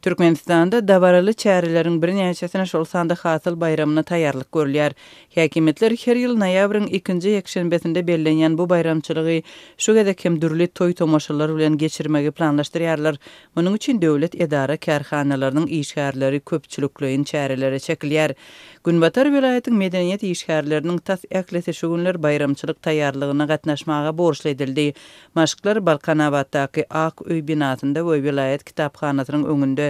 Türkmenistanda dabaraly çäreleriň birnäçesine, şol sanda Hasyl baýramyna taýýarlyk görülýär. Häkimiýetler her ýyl noýabryň ikinji ýekşenbesinde bellenýän bu baýramçylygy şu gezek hem dürli toý-tomaşalar bilen geçirmegi planlaşdyrýarlar. Munuň üçin döwlet edara-kärhanalarynyň işgärleri köpçülikleýin çärelere çekilýär. Günbatar welaýatyň medeniýet işgärleriniň tas ählisi şu günler baýramçylyk taýýarlygyna gatnaşmaga borçly edildi. Maşklar Balkanabatdaky Ak öý binasynda we welaýat kitaphanasynyň öňünde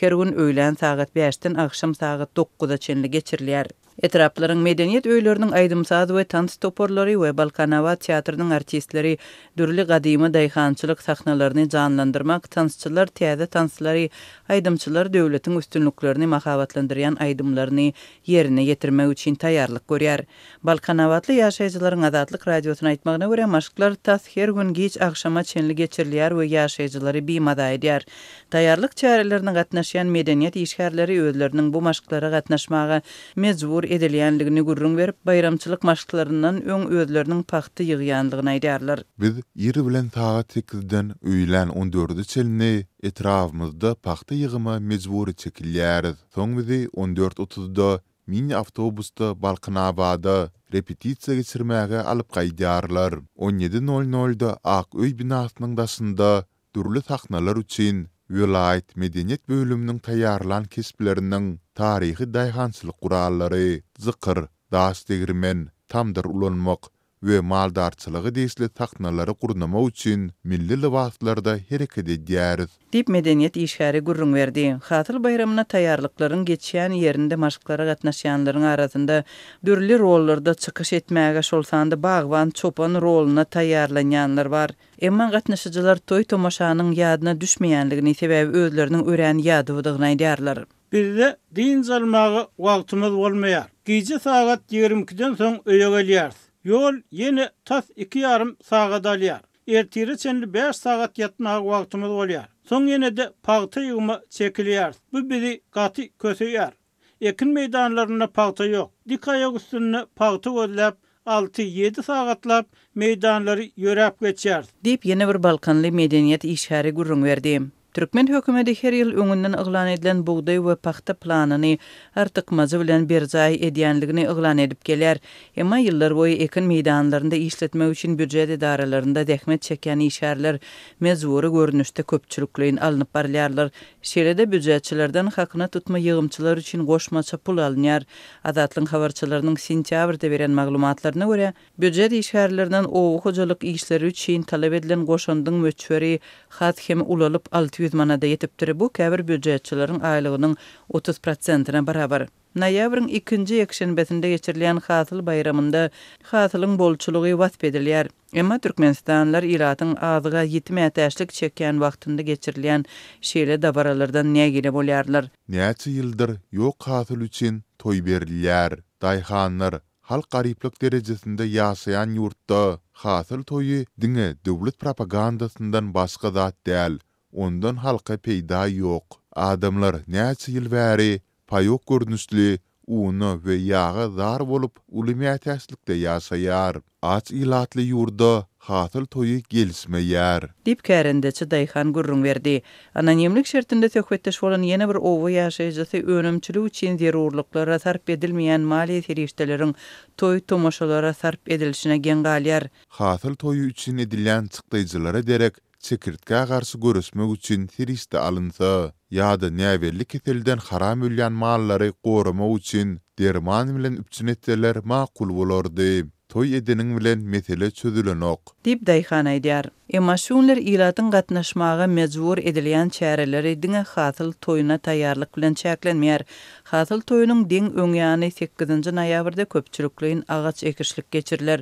her gün öýlän sagat bäşden agşam sagat dokuza çenli geçirilýär. Etraplaryň medeniýet öýleriniň aýdym-saz we tans toparlary we Balkanabat teatrynyň artistleri dürli gadymy daýhançylyk sahnalaryny janlandyrmak, tansçylar täze tanslary, aýdymçylar döwletiň üstünliklerini mahabatlandyrýan aýdymlaryny ýerine ýetirmek üçin taýýarlyk görýär. Balkanabatly ýaşaýjylaryň Azatlyk Radiosyna aýtmagyna görä, maşklar tas her gün giç agşama çenli geçirilýär we ýaşaýjylary bimaza edýär. Taýýarlyk çärelerine gatnaşýan medeniýet işgärleri özleriniň bu maşklara gatnaşmaga mejbur edilýändigini gürrüň berip, baýramçylyk maşklaryndan öň özleriniň pagta ýygýandygyny aýdýarlar. Biz ir bilen sagat sekizden öýlän on dörde çenli etrabymyzda pagta ýygyma mejbury çekilýäris. Soň bizi on dört otuzda Mini awtobusda Balkanabada repetisiýa geçirmäge alyp gaýdýarlar. On ýedi nol nolda Ak öý binasynyň daşynda dürli sahnalar üçin welaýat medeniýet bölüminiň taýýarlan keşpleriniň taryhy daýhançylyk gurallary, jykyr, daş degirmen, tamdyr ulanmak, we maldarçylyga degişli sahnalary gurnamak üçin milli lybaslarda hereket edýäris. Diýip, medeniýet işgäri gürrüň berdi. Hasyl baýramyna taýýarlyklaryň geçýän ýerinde maşklara gatnaşýanlaryň arasynda dürli rollarda çykyş etmäge, şol sanda bagban, çopan roluna taýýarlanýanlar bar. Emma gatnaşyjylar toý-tomaşanyň ýadyna düşmeýänligini, sebäbi özleriniň örän ýadawdygyny aýdýarlar. Bizde dynç almaga wagtymyz bolmaýar. Gije sagat 22-den soň öýe gelýäris. Ýol ýene tas iki ýarym sagat alýar. Ertire çenli bäş sagat ýatmaga wagtymyz bolýar. Soň ýene-de pagta ýygyma çekilýäris. Bu bizi gaty köseýär. Ekin meýdanlarynda pagta ýok. Dik aýak üstünde pagta gözläp, alty, ýedi sagatlap meýdanlary ýöräp geçýäris. Diýip, ýene bir balkanly medeniýet işgäri gürrüň berdi. Türkmen hökümeti her ýyl öňünden yglan edilen bugdaý we pagta planyny artykmajy bilen berjaý edýänligini yglan edip gelýär. Emma ýyllarboýy ekin meýdanlarynda işletmek üçin býujet edaralarynda zähmet çekýän işgärler mejbury görnüşde köpçülikleýin alnyp barylýarlar. Şeýle-de býujetçilerden hakyna tutma ýygymçylar üçin goşmaça pul alynýar. Azatlygyň habarçylarynyň sentýabrda beren maglumatlaryna görä, Býujet işgärlerinden oba hojalyk işleri üçin talap edilen goşandyň möçberi has hem ulalyp, 600 manada ýetipdir. Bu käbir býujetçileriň aýlygynyň 30 prosentine barabar. Noýabryň ikinji ýekşenbesinde geçirilýän Hasyl baýramynda hasylyň bolçulygy wasp edilýär. Emma türkmenistanlylar ilatyň azyga ýiti mätäçlik çekýän wagtynda geçirilýän şeýle dabaralardan nägile bolýarlar. Näçe ýyldyr ýok hasyl üçin toý berilýär. Daýhanlar Halk garyplyk derejesinde ýaşaýan ýurtda hasyl toýy diňe döwlet propagandasyndan başga zat däl, ondan halka peýda ýok. Adamlar näçe ýyl bäri paýok görnüşli una we ýaga zar bolup uly mätäçlikde ýaşaýar. Aç ilatly ýurda hasyl toýy gelişmeýär. Diýip, kärendeçi daýhan gürrüň berdi. Anonimlik şertinde söhbetdeş bolan ýene bir oba ýaşaýjysy önümçilik üçin zerurlyklara sarp edilmeýän maliýe serişdeleriň toý-tomaşalara sarp edilişine geň galýar. Hasyl toýy üçin edilýän çykdaýjylara derek çekirtgä garşy göreşmek üçin serişde alynsa, ýa-da näbelli keselden haram ölýän mallary goramak üçin derman bilen üpjün etseler makul bolardy. Toý edeniň bilen mesele çözülenok. Diýip, daýhan aýdýar. Emma şu günler ilatyň gatnaşmaga mejbur edilýän çäreleri diňe hasyl toýuna taýýarlyk bilen çäklenmeýär. Hasyl toýunyň deň öň ýany sekizinji noýabrda köpçülikleýin agaç ekişlik geçiriler.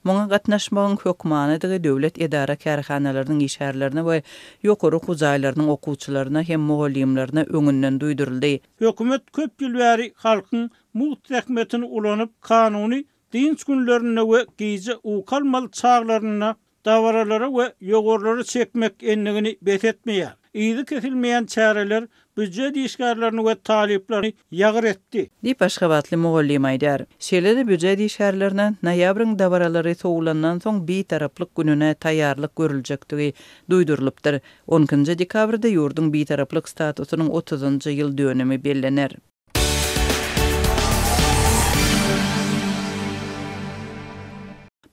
Muňa gatnaşmagyň hökmanydygy döwlet edara-kärhanalarynyň işgärlerine we ýokary okuw jaýlarynyň okuwçylaryna hem mugallymlaryna öňünden duýduryldy. Hökümet köp ýyl bäri halkyň mugt zähmetini ulanyp, kanuny dynç günlerinde we gije uky almaly çaglarynda. Dabaralara we ýowarlara çekmek endigini bes etmeýär. Yzy kesilmeýän çäreler býujet işgärlerini we talyplary ýagyr etdi. Diýip, aşgabatly mugallym aýdýar. Şeýle-de býujet işgärlerine noýabryň dabaralary sowulandan soň Bitaraplyk gününe taýýarlyk görüljekdigi duýdurylypdyr. On ikinji dekabrda ýurduň Bitaraplyk statusynyň otuzynjy ýyl dönümi bellener.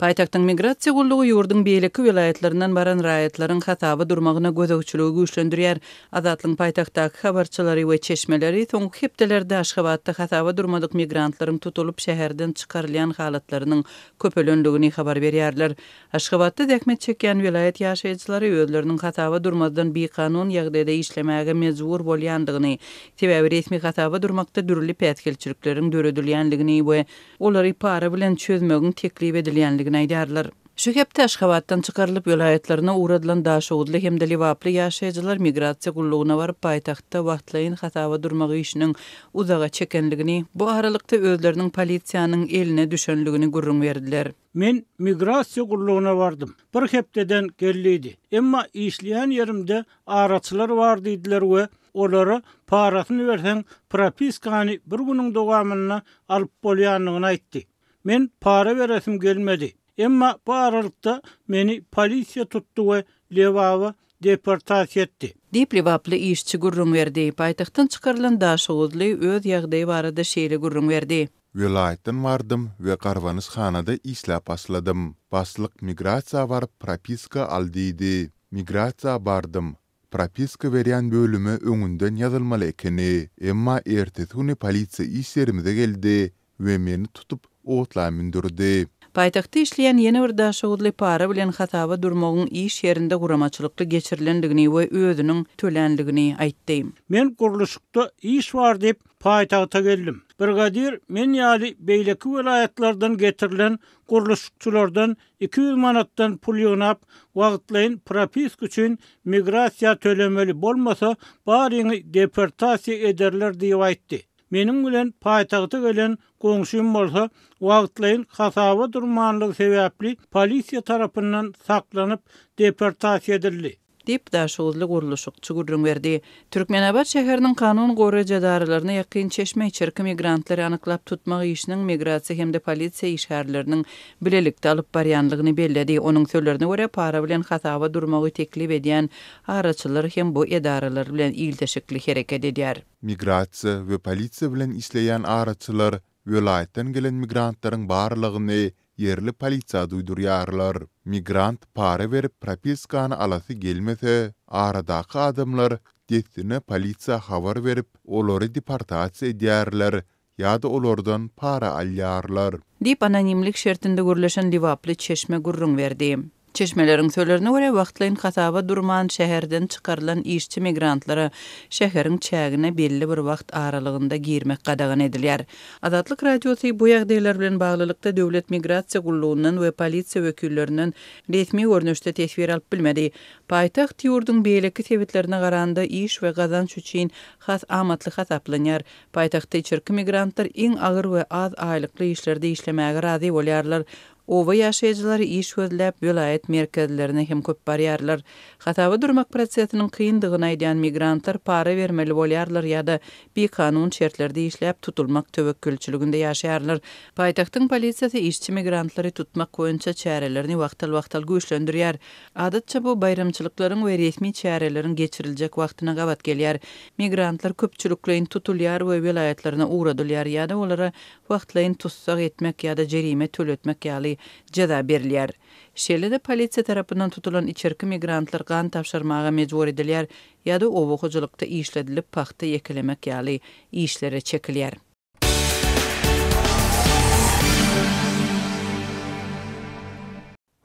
Paýtagtyň Migrasiýa gullugy ýurduň beýleki welaýatlaryndan baran raýatlaryň hasaba durmagyna gözegçiligi güýçlendirýär. Azatlygyň paýtagtdaky habarçylary we çeşmeleri soňky hepdelerde Aşgabatda hasaba durmadyk migrantlaryň tutulyp şäherden çykarylýan halatlarynyň köpelendigini habar berýärler. Aşgabatda zähmet çekýän welaýat ýaşaýjylary özleriniň hasaba durmazdan bikanun ýagdaýda işlemäge mejbur bolýandygyny, sebäbi resmi hasaba durmakda dürli päsgelçilikleriň döredilýändigini we olary para bilen çözmegiň teklip edilýändigini aýdýarlar. Şu hepde Aşgabatdan çykarylyp, welaýatlaryna ugradylan daşoguzly hem-de lebaply ýaşaýjylar migrasiýa gullugyna baryp, paýtagtda wagtlaýyn hasaba durmak işiniň uzaga çekenligini, bu aralykda özleriniň polisiýanyň eline düşenligini gürrüň berdiler. Men migrasiýa gullugyna bardym. Bir hepdeden gel diýdi. Emma işleýän ýerimde araçylar bar diýdiler we olara parasyny berseň propiskany bir günüň dowamynda alyp bolýandygyny aýtdy. Men para beresim gelmedi. Emma bu aralykda meni polisiýa tutdy we Lebaba deportasiýa etdi. Diýip, lebaply işçi gürrüň berdi. Paýtagtdan çykarylan daşoguzly öz ýagdaýy barada şeýle gürrüň berdi. Welaýatdan bardym we garbanyşhanada işläp başladym. Başlyk migrasiýa baryp propiska al diýdi. Migrasiýa bardym. Propiska berýän bölüme öňünden ýazylmaly ekeni. Emma ertesi güni polisiýa iş ýerimize geldi we meni tutup otla mündürdi. Paýtagtda işleýän ýene bir daşoguzly para bilen hasaba durmagyň iş ýerinde guramaçylykly geçirilendigini we özüniň töländigini aýtdy. Men gurluşykda iş bar diýip, paýtagta geldim. Brigadir men ýaly beýleki welaýatlardan getirilen gurluşykçylardan 200 manatdan pul ýygnap, wagtlaýyn propiska üçin migrasiýa tölemeli, bolmasa baryňy deportasiýa ederler diýip aýtdy. Meniň bilen paýtagta gelen goňşym bolsa, wagtlaýyn hasaba durmanlygy sebäpli polisiýa tarapyndan saklanyp, deportasiýa edildi. Diýip, daşoguzly gurluşykçy gürrüň berdi. Türkmenabat şäheriniň kanun goraýjy edaralaryna ýakyn çeşme içerki migrantlary anyklap tutmak işiniň migrasiýa hem-de polisiýa işgärleriniň bilelikde alyp barýanlygyny belledi. Onuň sözlerine görä, para bilen hasaba durmagy teklip edýän araçylar hem bu edaralar bilen ilteşikli hereket edýär. Migrasiýa we polisiýa bilen işleýän araçylar welaýatdan gelen migrantlaryň barlygyny ýerli polisiýa duýdurýarlar. Migrant para berip propiskany alasy gelmese, aradaky adamlar dessine polisiýa habar berip, olary deportasiýa edýärler ýa-da olardan para alýarlar. Diýip, anonimlik şertinde gürleşen lebaply çeşme gürrüň berdi. Çeşmeleriň sözlerine görä, wagtlaýyn hasaba durman şäherden çykarylan işçi migrantlara şäheriň çägine belli bir wagt aralygynda girmek gadagan edilýär. Azatlyk Radiosy bu ýagdaýlar bilen baglylykda Döwlet migrasiýa gullugyndan we polisiýa wekillerinden resmi görnüşde teswir alyp bilmedi. Paýtagt ýurduň beýleki sebitlerine garanda iş we gazanç üçin has amatly hasaplanýar. Paýtagtda içerki migrantlar iň agyr we az aýlykly işlerde işlemäge razy bolýarlar. Oba ýaşaýjylary iş gözläp, welaýat merkezlerine hem köp barýarlar. Hasaba durmak prosesiniň kyndygyny aýdýan migrantlar para bermeli bolýarlar ýa-da bikanun şertlerde işläp, tutulmak töwekgelçiliginde ýaşaýarlar. Paýtagtyň polisiýasy işçi migrantlary tutmak boýunça çärelerini wagtal-wagtal güýçlendirýär. Adatça bu baýramçylyklaryň we resmi çäreleriň geçiriljek wagtyna gabat gelýär. Migrantlar köpçülikleýin tutulýar we welaýatlaryna ugradylýar ýa-da olara wagtlaýyn tussag etmek ýa-da jerime töletmek ýaly jeza berilýär. Şeýle-de polisiýa tarapyndan tutulan içerki migrantlar gan tabşyrmaga mejbur edilýär ýa-da oba hojalykda işledilip pagta ýekelemek ýaly işlere çekilýär.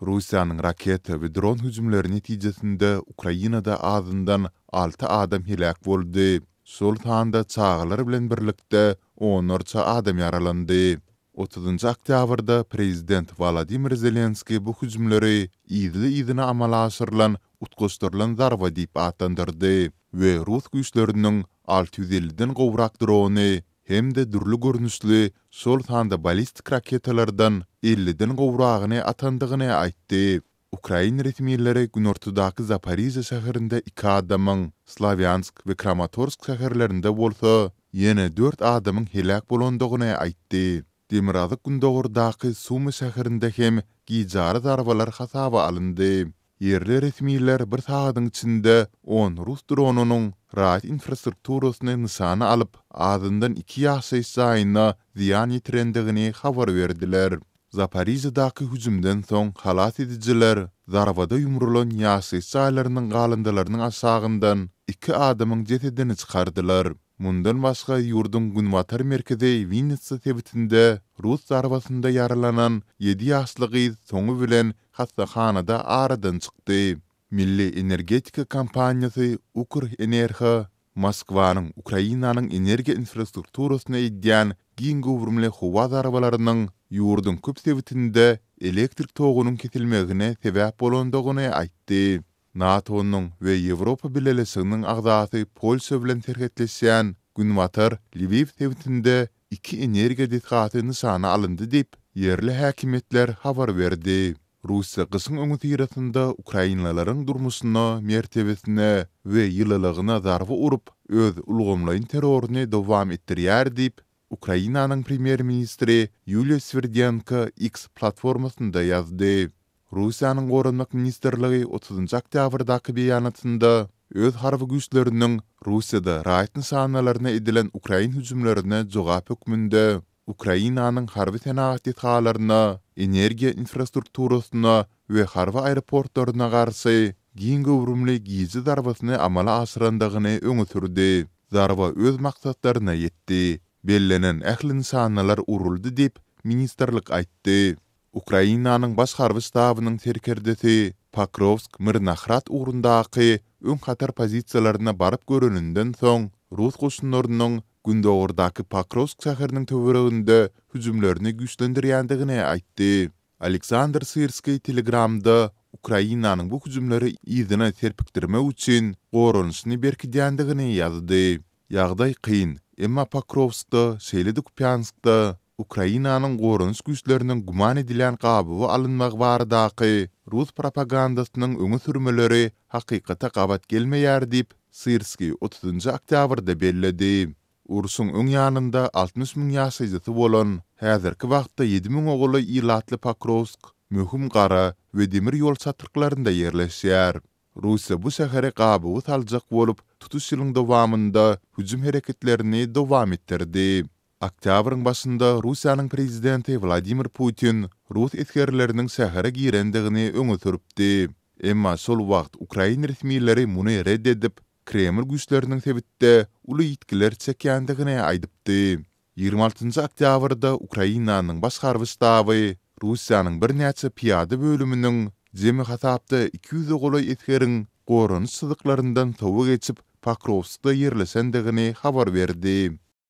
Russiýanyň raketa we dron hüjümleri netijesinde Ukrainada azyndan alty adam heläk boldy, şol sanda çagalar bilen birlikde onlarça adam ýaralandy. Otuzynjy oktýabrda prezident Wolodymyr Zelenskiý bu hüjümleri yzly-yzyna amala aşyrylan utgaşdyrylan zarba diýip atlandyrdy we rus güýçleriniň 650-den gowrak drony hem-de dürli görnüşli, şol sanda ballistik raketalardan elliden gowragyny atandygyny aýtdy. Ukrain resmileri günortadaky Zaporižýa şäherinde iki adamyň, Slawýansk we Kramatorsk şäherlerinde bolsa ýene dört adamyň heläk bolandygyny aýtdy. Demirgazyk-gündogardaky Sumy şäherinde hem gijara zarbalar hasaba alyndy. Ýerli resmiler bir sagadyň içinde on rus dronynyň raýat infrastrukturasyny nyşana alyp, azyndan iki ýaşaýyş jaýyna zyýan ýetirendigini habar berdiler. Zaporižýadaky hüjümden soň halas edijiler zarbada ýumrulan ýaşaýyş jaýlarynyň galyndylarynyň aşagyndan iki adamyň jesedini çykardylar. Mundan başga, ýurduň günbatar-merkezi Winnitsa sebitinde rus zarbasynda ýaralanan ýedi ýaşly gyz soňy bilen hassahanada aradan çykdy. Milli energetika kompaniýasy Ukrenergo Moskwanyň Ukrainanyň energiýa infrastrukturasyna edýän giň göwrümli howa zarbalarynyň ýurduň köp sebitinde elektrik togunyň kesilmegine sebäp bolandygyny aýtdy. NATO-nyň we Ýewropa Bileleşiginiň agzasy Polşa bilen serhetleşýän günbatar Lwiw sebitinde iki energiýa desgasy nyşana alyndy diýip, ýerli häkimiýetler habar berdi. Russiýa gyşyň öňüsyrasynda ukrainlylaryň durmuşyna, mertebesine we ýylylygyna zarba urup, öz ulgamlaýyn terroryny dowam etdirýär diýip, Ukrainanyň premýer-ministri Ýuliýa Swiridenko X platformasynda ýazdy. Russiýanyň Goranmak ministrligi otuzynjy oktýabrdaky beýanatynda öz harby güýçleriniň Russiýada raýat nyşanalaryna edilen ukrain hüjümlerine jogap hökmünde Ukrainanyň harby-senagat desgalaryna, energiýa infrastrukturasyna we harby aeroportlaryna garşy giň göwrümli gije zarbasyny amala aşyrandygyny öňe sürdi. Zarba öz maksatlaryna ýetdi. Bellenen ähli nyşanalar uruldy diýip, ministrlik aýtdy. Ukrainanyň Baş harby ştabynyň serkerdesi Pokrowsk-Myrnohrad ugrundaky öň hatar pozisiýalaryna baryp göreninden soň, rus goşunlarynyň gündogardaky Pokrowsk şäheriniň töwereginde hüjümlerini güýçlendirýändigini aýtdy. Aleksandr Syrskiý Telegramda Ukrainanyň bu hüjümleri yzyna serpikdirmek üçin goranyşyny berkidýändigini ýazdy. Ýagdaý kyn, emma Pokrowskda, şeýle-de Kupýanskda Ukrainanyň goranyş güýçleriniň güman edilýän gabawa alynmagy baradaky rus propagandasynyň öňe sürmeleri hakykata gabat gelmeýär diýip, Syrskiý otuzynjy oktýabrda belledi. Urşuň öň ýanynda 60 müň ýaşaýjysy bolan, häzirki wagtda ýedi müňe golaý ilatly Pokrowsk möhüm gara we demir ýol çatryklarynda ýerleşýär. Russiýa bu şäheri gabawa saljak bolup, tutuş ýylyň dowamynda hüjüm hereketlerini dowam etdirdi. Oktýabryň başynda Russiýanyň prezidenti Wladimir Putin rus esgerleriniň şähere girendigini öňe sürüpdi. Emma şol wagt ukrain resmileri muny ret edip, Kreml güýçleriniň sebitde uly ýitgiler çekýändigini aýdypdy. 26 oktýabrda Ukrainanyň Baş harby ştaby Russiýanyň birnäçe pyýada bölüminiň, jemi hasapda iki ýüze golaý esgeriň goranyş çyzyklaryndan sowa geçip, Pokrowskda ýerleşendigini habar berdi.